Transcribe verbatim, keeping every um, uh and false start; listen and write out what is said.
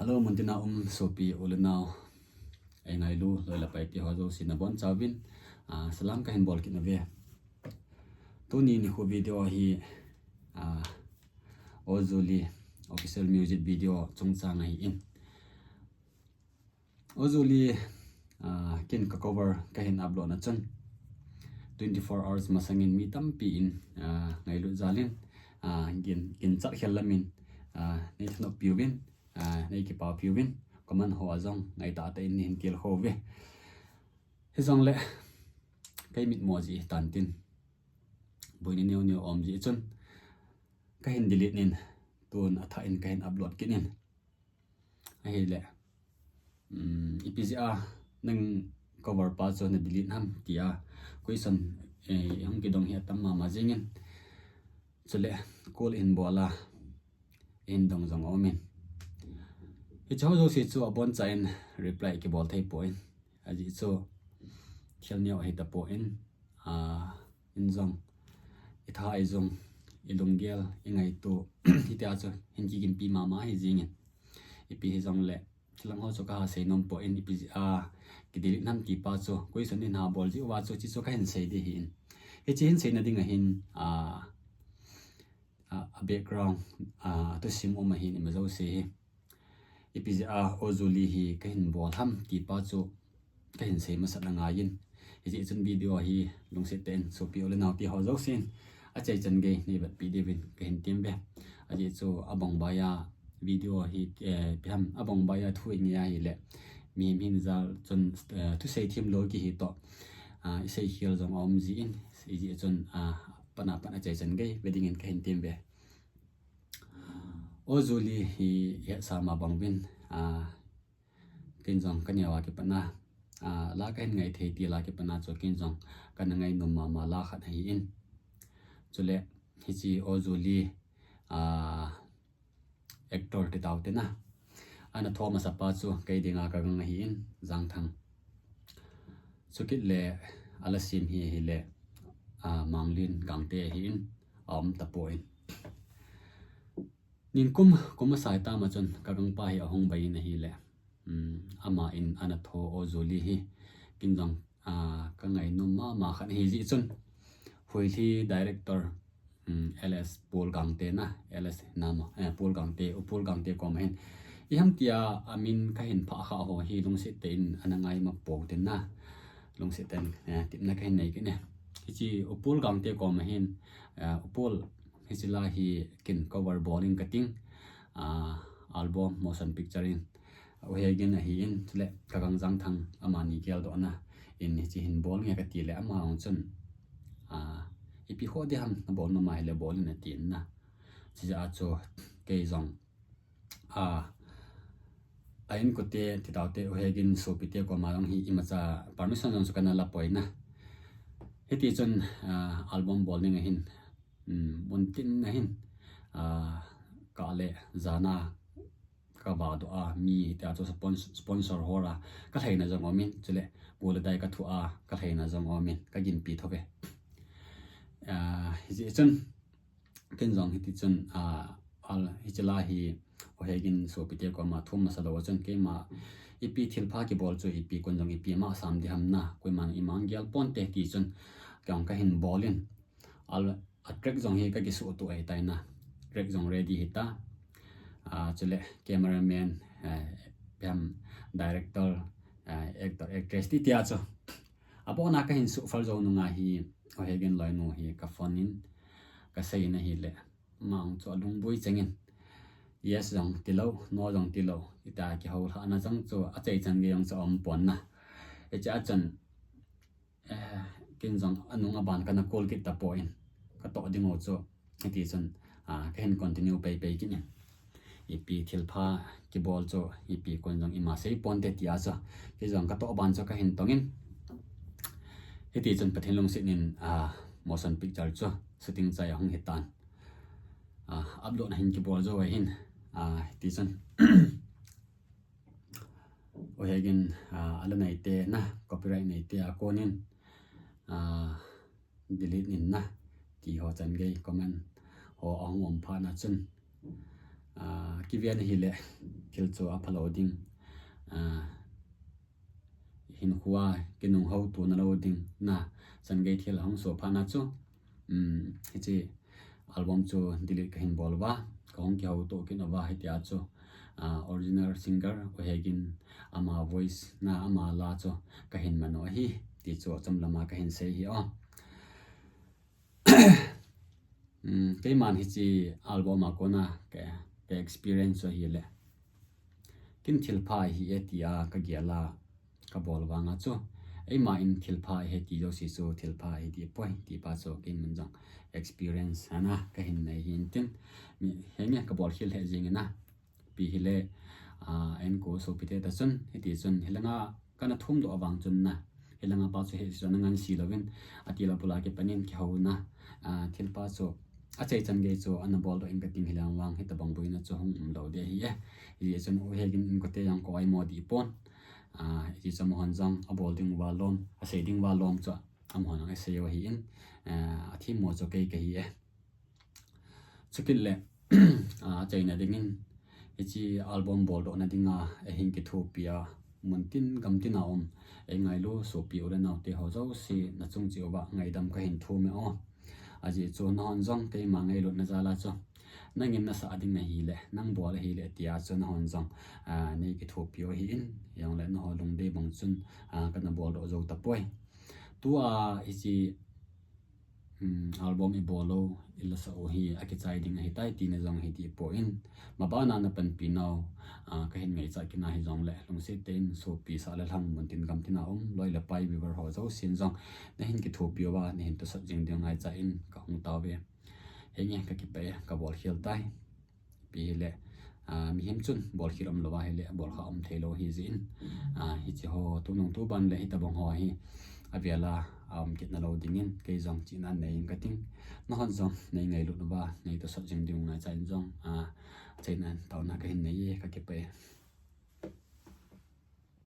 Hello, muntina um sopi u le nau, ei ngailu loi le pai te ho jouse nabonchauvin, ah, salam kahin bol kit nauve. Tuni nikho video hi, ah, O Julie official music video chungchang ahin. O Julie, ah, ken ka cover kahin upload na chun twenty-four hours masangin mi tampi in, ah, ngailut jalin, ah, gin, ginchat khel lamin, ah, nei thanop piuvin, ah, nei kipah piuvin, comment ho a jong ngaitah tah in neihin tilkhou uve. Hijongle, kei mitmo jeh hitan tin, boina neo neo aum jeh chun kahin delete in, tun athah in kahin upload kit in. Ahile, um, ipi jeh a nang cover pa chu na delete ham tia question, eh, hung kidong hi atam mama jingin. Chule, call in bol a, in dong jong aumin. Hiche ho jouse chu abonchan reply kibol thei poi. Ajeh chu thil neo ahi tapon, ah, in jong, i tha i jong, i lunggel, i ngaito, hitia chu hin kiginpi mama hi jingin. Ipi hijongle, thil lang ho chu kaha sei nom pon, ipi jeh a ki delete nam ti pa chu, question in ha bol jeh uva chu, hiche chu kahin sei ding ahin. Hiche hin seina ding ahin, ah, ah, a background, ah, thusim um ahin ima jouse hi. Ipi jeh a O Julie hi kahin bol ham ti pa chu kahin sei masat angaiyin. Hijeh chun video hi lungset tah in sopi u le nau te ho jousen achai chan gei nei vetpi diuvin kahin tem uve. Ajeh chu abang baiya video hi, eh, ipi ham, abang baiya thu i ngai ahile mihem hin jal chun, eh, thusei themlou kihi toh, ah, i seikhel jong aum jin, hijeh chun, ah, apat apat achai chan gei ve dingin kahin tem uve. O Julie hi hetsah ma bang uvin, ah, ken jong ka neo a kipat na, ah, la kahin ngai thei til a kipat na chu ken jong kana ngainom mama la khat ahin. Chule hiche O Julie, ah, actor ti tau te na, ana tho masa pa chu kei dinga ka gang ahin, Jangthang. Chukit le ala sem hi ahile, ah, Manglin Gangte ahin, aum tapon. Nikum, kum asai tama chun ka gangpa hi ahung bai in ahile, um, aman ana tho O Julie hi ken jong, ah, ka ngainom mama khat ahi jeh chun, Huilhi director, um, L S Paul Gangte na, L S nama, eh, Paul Gangte, U Paul Gangte koma hin, iham tia amin kahin phah kha ho hi lungset tah in ana ngai ma pou tin na, lungset tah in, eh, tipna kahin nei kit e. Hiche U Paul Gangte koma hin, eh, U Paul, hiche la hi ken cover bol ing kating, ah, album motion picture in, U Hegin ahin, chule ka gang Jangthang amani geldoh na in hiche hin bol nge kati le ama jong chun, ah, ipi ho ding ham nabol nom ahile bol in atin na. Hijeh a chu kei jong, ah, a inkote ti tau te, U Hegin sopite koma jong hi imacha permission jong chu kana la poi na. Hiti chun, ah, album bol ding ahin, um, mun tin ahin, ah, kale jana ka vahdoh a, mi hitia chu spons-, sponsor ho a ka lhaina jong aumin, chule pu le dai ka thu a ka lhaina jong aumin, ka ginpi thou ve. Ah, hijeh chun ken jong hiti chun, ah, al, hiche la hi U Hegin sopite koma thum masa lou a chun keima ipi thilpha kibol chu ipi kon jong ipi ma sam ding ham na, koiman ima gel ponte ti chun kei jong kahin bol in, al, a track jong hi ka kisuhtup ahitai na. Track jong ready hita. Ah, chule cameraman, eh, ipi ham, director, eh, actor, actress ti tia chu. Abona kahin suhphal jou nunga hi, U Hegin loinu hi ka phone in, ka sei in ahile, ama jong chu alungboi chengin, yes jong tilou, no jong tilou, ita kihoulhahna jong chu achai chan gei jong chu aum pon na. Hiche a chun, eh, ken jong anung aban kana call kit tapon, ka toh ding u chu, hiti chun, ah, kahin continue pei pei kit in. Ipi thilpha kibol chu, ipi kon jong ima sei ponte tia chu, kei jong ka toh ban chu kahin tong in. Hiti chun Pathen lungset in, ah, motion picture chu shooting chai ahung hitan. Ah, upload na hin kibol jou ahin, ah, hiti chun. U Hegin, ah, ala neite na, copyright neite a konin, ah, delete in na, ti ho chan gei comment ho ahung um phat na chun, ah, kiven ahile, thil chu aphalou ding, a, hinkhoa kinunghou tona lou ding na, changei thil ahung soh phat na chu, um, hiche album chu delete kahin bol uva, kahung kihou to kit uva, hitia chu, a, original singer U Hegin ama voice na ama la chu kahin man u ahi, ti chu achom lama kahin sei ahi o. Um, keiman hiche album a kona ka, ka experience chu ahile, ken thilpha ahi e tia kagel a kabol vanga chu, eima in thilpha ahi ti jouse chu thilpha ahi ti poi, ti pa chu keiman jong experience ana kahin nei ahin tin, mi, henge kabol khel lheh jeng in a, ipi hile, a, enkol sopite ta chun, hiti chun, hilanga kana thum doh vang chun na, hilanga pa chu hiche chu ana ngansi louvin, ati lou bula kipan in kihouna, a, thilpha chu achai chan gei chu ana bol doh in kating hilang vang, hitabang boina chu hung um lou ding ahi e. Hijeh chun U Hegin inkote jong ka oimo deh pon. A, hiche chu amahon jong abol ding uva lom, asei ding uva lom chu amahon jong asei u ahin, a, athemmo chu kei kahi e. Chukit le, a, achaina dingin, hiche album boldohna dinga eihin kithopi a, muntin gamtin a um, eingailu sopi u le naote ho jouse nachung cheh uva ngaidam kahin thum e o. Ajeh chu nahon jong keima ngailutna jal a chu, nangin nasah ding nahile, nang bol ahile tia chu nahon jong, a, nei kithopi u ahin, hijongle nangho lungdei bang chun, a, kana boldoh jou tapoi. Tua hiche, um, album ibol u, ilasah u hi akichai ding ahitai tina jong hiti pon, mabana napanpi nau, a, kahin ngaichat kit na hijongle, lungset tah in sopi sah le lhang muntin gamtin a um, loi le pai viewer ho jousen jong nahin kithopi uva, nahin tosot jing diu ngaichat in kahung tao ve. Henge kakipah e, kabol khel tai. Ipi hile, a, mihem chun bol khel umlou ahile, bol kha um theilou ahijeh in, a, hiche ho tunung tuban le hitabang ho hi avel a aum kit nalou dingin, kei jong chihna nei in kating. Nahon jong nei ngailut uva, nei tosot jing diu ngaichat in jong, a, achaina taona kahin nei e, kakipah e.